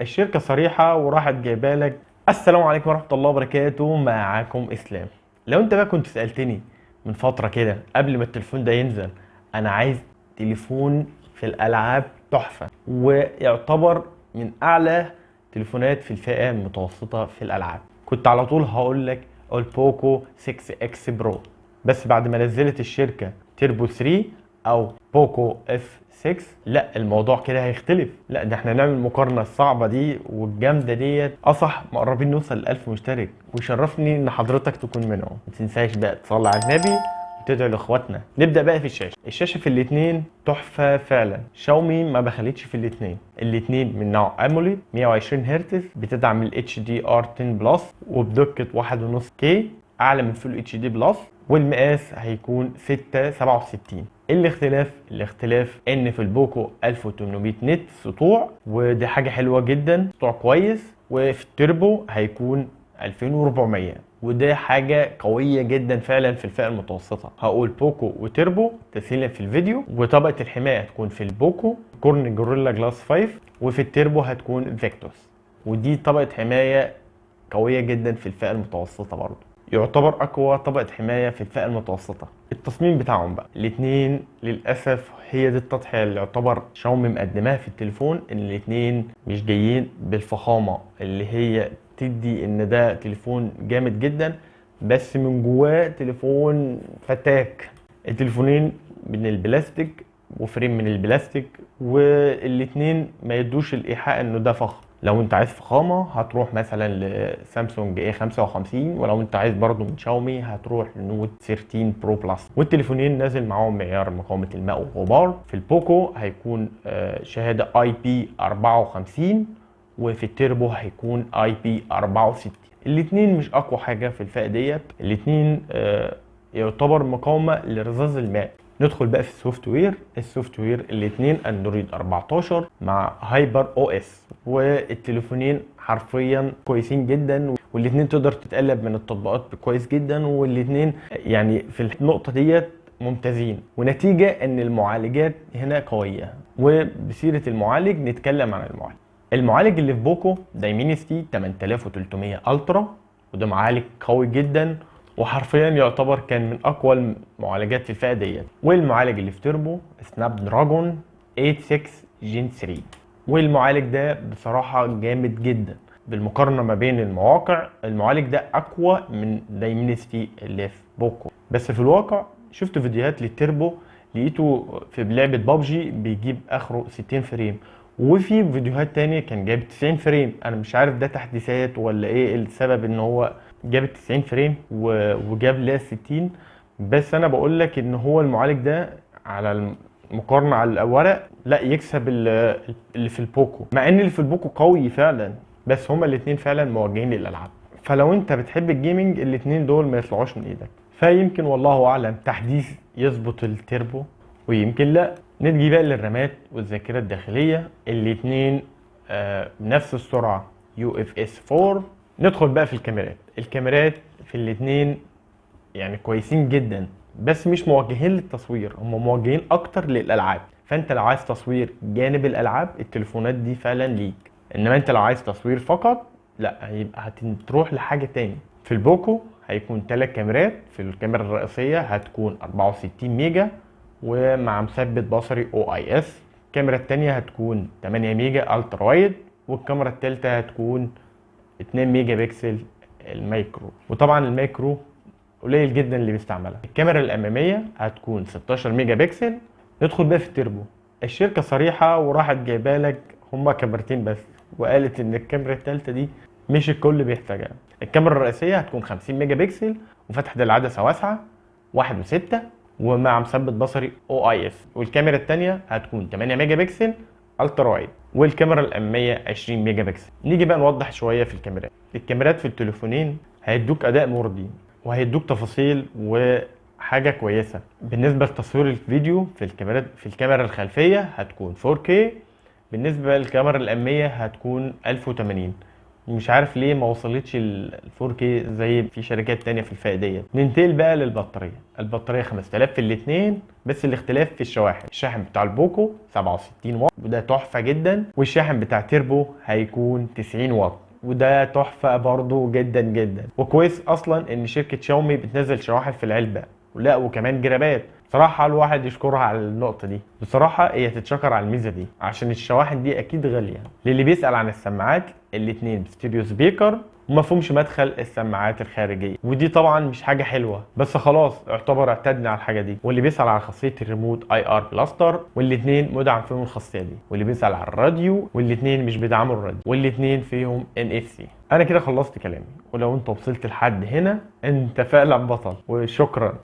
الشركة صريحة وراحت جايبالك. السلام عليكم ورحمة الله وبركاته، معاكم اسلام. لو انت بقى كنت سألتني من فترة كده قبل ما التليفون ده ينزل، انا عايز تليفون في الالعاب تحفة ويعتبر من اعلى تليفونات في الفئة المتوسطة في الالعاب، كنت على طول هقول لك البوكو 6 اكس برو. بس بعد ما نزلت الشركة تيربو 3 او بوكو اف 6، لا الموضوع كده هيختلف. لا ده احنا نعمل المقارنة الصعبة دي والجامده ديت. اصح مقربين نوصل ل 1000 مشترك، ويشرفني ان حضرتك تكون منهم. ما تنساش بقى تصلي على النبي وتدعي لاخواتنا. نبدا بقى في الشاشة. الشاشة في الاثنين تحفة فعلا، شاومي ما بخلتش في الاثنين. الاثنين من نوع AMOLED 120 هرتز، بتدعم ال HDR 10 plus وبدقه 1.5 K اعلى من Full HD plus، والمقاس هيكون 6.67. الاختلاف ان في البوكو 1800 nit سطوع، ودي حاجة حلوة جدا، سطوع كويس. وفي التربو هيكون 2400، وده حاجة قوية جدا فعلا في الفئة المتوسطة. هقول بوكو وتربو تسهيلا في الفيديو. وطبقة الحماية هتكون في البوكو Corning Gorilla Glass 5، وفي التربو هتكون Victus، ودي طبقة حماية قوية جدا في الفئة المتوسطة، برضو يعتبر اقوى طبقة حماية في الفئة المتوسطة. التصميم بتاعهم بقى الاتنين للأسف هي دي التضحية اللي يعتبر شاومي مقدماها في التليفون، ان الاتنين مش جايين بالفخامة اللي هي تدي ان ده تليفون جامد جدا، بس من جواه تليفون فتاك. التليفونين من البلاستيك و frame من البلاستيك، والاتنين ما يدوش الايحاء انه ده فخم. لو انت عايز فخامة هتروح مثلا لسامسونج اي 55، ولو انت عايز برضو من شاومي هتروح ل Note 13 Pro Plus. والتليفونين نازل معاهم معيار مقاومة الماء والغبار. في البوكو هيكون شهادة IP 54، وفي التربو هيكون IP 64. الاتنين مش اقوى حاجة في الفئة ديت، الاتنين يعتبر مقاومة لرذاذ الماء. ندخل بقى في ال software. ال software الاثنين اندرويد 14 مع HyperOS، والتليفونين حرفيا كويسين جدا، والاثنين تقدر تتقلب من التطبيقات كويس جدا، والاثنين يعني في النقطة ديت ممتازين. ونتيجة ان المعالجات هنا قوية. وبسيرة المعالج نتكلم عن المعالج. المعالج اللي في بوكو Dimensity 8300 Ultra، وده معالج قوي جدا وحرفيا يعتبر كان من اقوى المعالجات في الفئة ديت. والمعالج اللي في تربو Snapdragon 86 Gen 3، والمعالج ده بصراحة جامد جدا. بالمقارنة ما بين المواقع المعالج ده اقوى من Dimensity اللي في بوكو، بس في الواقع شفت فيديوهات للتربو لقيته في لعبه بابجي بيجيب اخره 60 frame، وفي فيديوهات تانية كان جايب 90 frame. انا مش عارف ده تحديثات ولا ايه السبب ان هو جاب 90 frame وجاب لا 60، بس انا بقول لك ان هو المعالج ده على المقارنة على الورق لا يكسب اللي في البوكو، مع ان اللي في البوكو قوي فعلا، بس هما الاتنين فعلا موجهين للالعاب. فلو انت بتحب ال gaming الاتنين دول ما يطلعوش من ايدك. فيمكن والله اعلم تحديث يظبط التربو ويمكن لا. نيجي بقى للرامات والذاكرة الداخلية، الاتنين بنفس السرعة UFS 4. ندخل بقى في الكاميرات. الكاميرات في الاتنين يعني كويسين جدا، بس مش موجهين للتصوير، هم موجهين اكتر للالعاب. فانت لو عايز تصوير جانب الالعاب التليفونات دي فعلا ليك، انما انت لو عايز تصوير فقط لا، هيبقى هتروح لحاجة تاني. في البوكو هيكون 3 كاميرات، في الكاميرا الرئيسية هتكون 64 ميجا ومع مثبت بصري OIS، الكاميرا التانية هتكون 8 ميجا ultra wide، والكاميرا التالتة هتكون 2 ميجا بكسل ال macro، وطبعا ال macro قليل جدا اللي بيستعملها. الكاميرا الامامية هتكون 16 ميجا بكسل. ندخل بقى في التربو. الشركة صريحه وراحت جايبه لك هما كاميرتين بس، وقالت ان الكاميرا التالتة دي مش الكل بيحتاجها. الكاميرا الرئيسية هتكون 50 ميجا بكسل وفتحه العدسة واسعة 1.6 ومع مثبت بصري OIS، والكاميرا الثانية هتكون 8 ميجا بكسل ultra wide، والكاميرا الامامية 20 ميجا بكسل. نيجي بقى نوضح شوية في الكاميرات. الكاميرات في التليفونين هيدوك اداء مرضي وهيدوك تفاصيل وحاجه كويسة. بالنسبة لتصوير الفيديو في الكاميرات، في الكاميرا الخلفية هتكون 4K، بالنسبة للكاميرا الامامية هتكون 1080، مش عارف ليه ما وصلتش ال 4K زي في شركات تانية في الفئة ديت. ننتقل بقى للبطاريه. البطارية 5000 في الاثنين، بس الاختلاف في الشواحن. الشاحن بتاع البوكو 67 واط وده تحفة جدا، والشاحن بتاع تيربو هيكون 90 واط وده تحفة برضو جدا جدا. وكويس اصلا ان شركة شاومي بتنزل شواحن في العلبة، ولا وكمان جرابات. بصراحة الواحد يشكرها على النقطة دي، بصراحة هي تتشكر على الميزة دي عشان الشواحن دي اكيد غالية. للي بيسأل عن السماعات، الاتنين ب stereo speaker وما فيهمش مدخل السماعات الخارجية، ودي طبعا مش حاجة حلوة، بس خلاص اعتبر اعتدنا على الحاجة دي. واللي بيسأل على خاصية ال remote IR blaster، والاتنين مدعم فيهم الخاصية دي. واللي بيسأل على الراديو، والاتنين مش بيدعموا الراديو، والاتنين فيهم NFC. انا كده خلصت كلامي، ولو انت وصلت لحد هنا انت فعلا بطل، وشكرا.